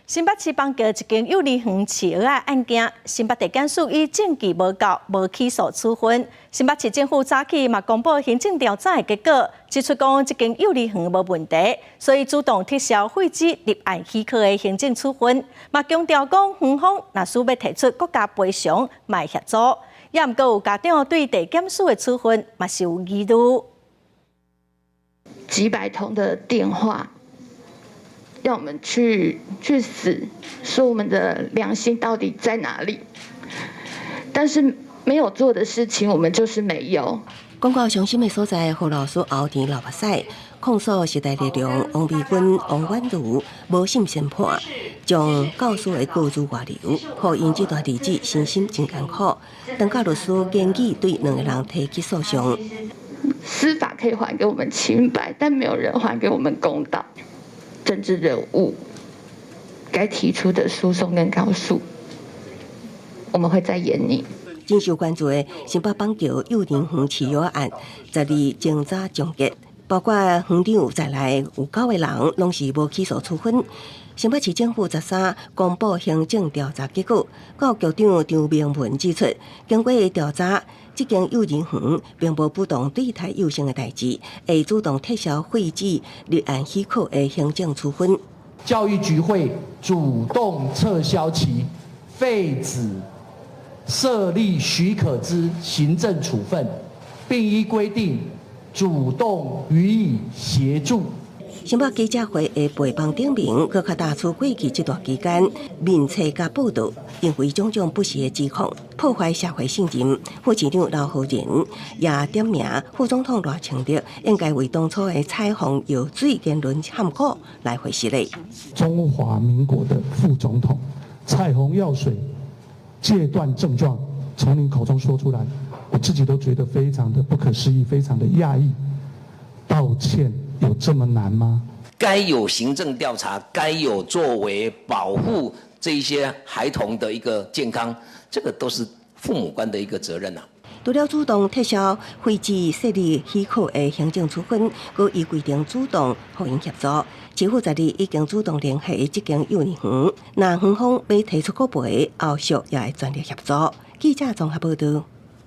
新北市板橋一間幼兒園飼蚵仔案件，新北地檢署以證據無夠，無起訴處分。新北市政府早起嘛公布行政調查的結果，指出講這間幼兒園無問題，所以主動撤銷廢止立案許可的行政處分。嘛強調講園方若需欲提出國家賠償，嘛會協助。也毋過有家長對地檢署的處分嘛是有疑慮。幾百通的電話，要我們去死，說我們的良心到底在哪裡？但是沒有做的事情，我們就是沒有。講到傷心的所在，何老師後田流目屎，控訴時代力量王美君、王婉如無審先判，將教師的告訴外流，予𪜶這段日子身心真艱苦。當家律師建議對兩个人提起訴訟。司法可以還給我們清白，但沒有人還給我們公道。政治人物該提出的訴訟跟告訴，我們會再研擬。真受關注的新北板橋幼兒園飼蚵案，12偵查終結，包括園長在內有九個人攏是無起訴處分。新北市政府13公布行政調查結果，教育局長張明文指出，經過調查，這間幼兒園並無不當對待幼生的代誌，會主動撤銷廢止立案許可的行政處分。教育局會主動撤銷其廢止設立許可之行政處分，並依規定主動予以協助。新北記者會的陪伴頂面，閣較打出過去這段期間面冊佮報道，因為種種不實的指控，破壞社會信任。副市長劉浩仁也點名副總統賴清德應該為當初的彩虹藥水言論譀鼓來回失禮。中華民國的副總統，彩虹藥水戒斷症狀從你口中說出來，我自己都覺得非常的不可思議，非常的訝異。道歉有這麼難嗎？該有行政調查，該有作為保護這一些孩童的一個健康，這個都是父母官的一個責任呐。除了主動撤銷廢止設立許可的行政處分，閣依規定主動予𪜶協助。市府12已經主動聯繫這間幼兒園，若園方欲提出國賠，後續也會全力協助。記者綜合報道。